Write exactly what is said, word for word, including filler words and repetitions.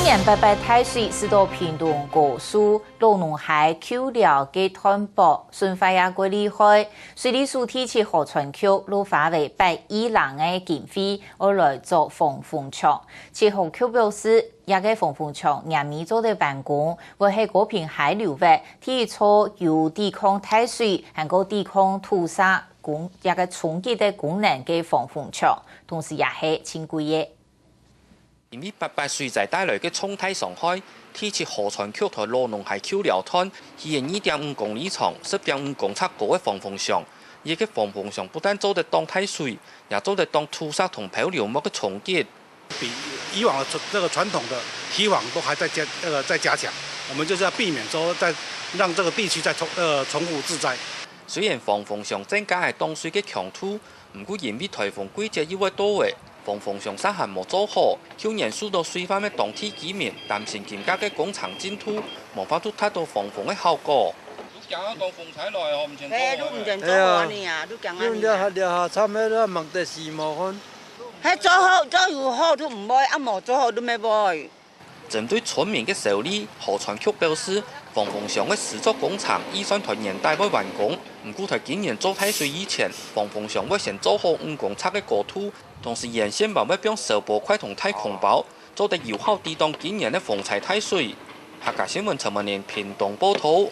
今年八八大水使到屏東高樹荖濃溪舊寮个斷駁損壞也過厲害，水利署第七河川局落花尾八億零个經費，愛來做防洪牆。七河局表示，這个防洪牆年尾做得完工，會係高屏溪流域第一座有抵抗大水，還過抵抗土石工這个衝擊个功能个防洪牆，同時也係盡貴个。 因為八八水災帶來个重大傷害，第七河川局在荖濃溪舊寮段起个二點五公里長、十點五公尺高个防洪牆。這个防洪牆不但做得擋大水，也做得擋土石同漂流木个衝擊。比以往的傳-，那個傳統的堤防都還在加-，那個在加強，我們就是要避免說再讓這個地區再重-，呃，重複致災。雖然防洪牆增加个擋水个強度， 毋過因為颱風季節又會到位，防洪牆煞還無做好，舊年受到水患个當地居民擔心今屆个工程進度無法度達到防洪个效果。你驚啊，講風颱來哦，毋先做好。哎，你毋先做好啊你啊，你驚啊你啊。你這下，這下慘个，你忙得死無看。係做好，做有好就毋會，啊無做好就毋會。 針對村民个憂慮，河川局表示，防洪牆个施作工程預算在年底會完工，毋過在今年做大水以前，防洪牆會先做好五公尺个高度，同時沿線還會放消波塊同大空包，做得有效抵擋今年个風災大水。客家新聞陳文玲屏東報導。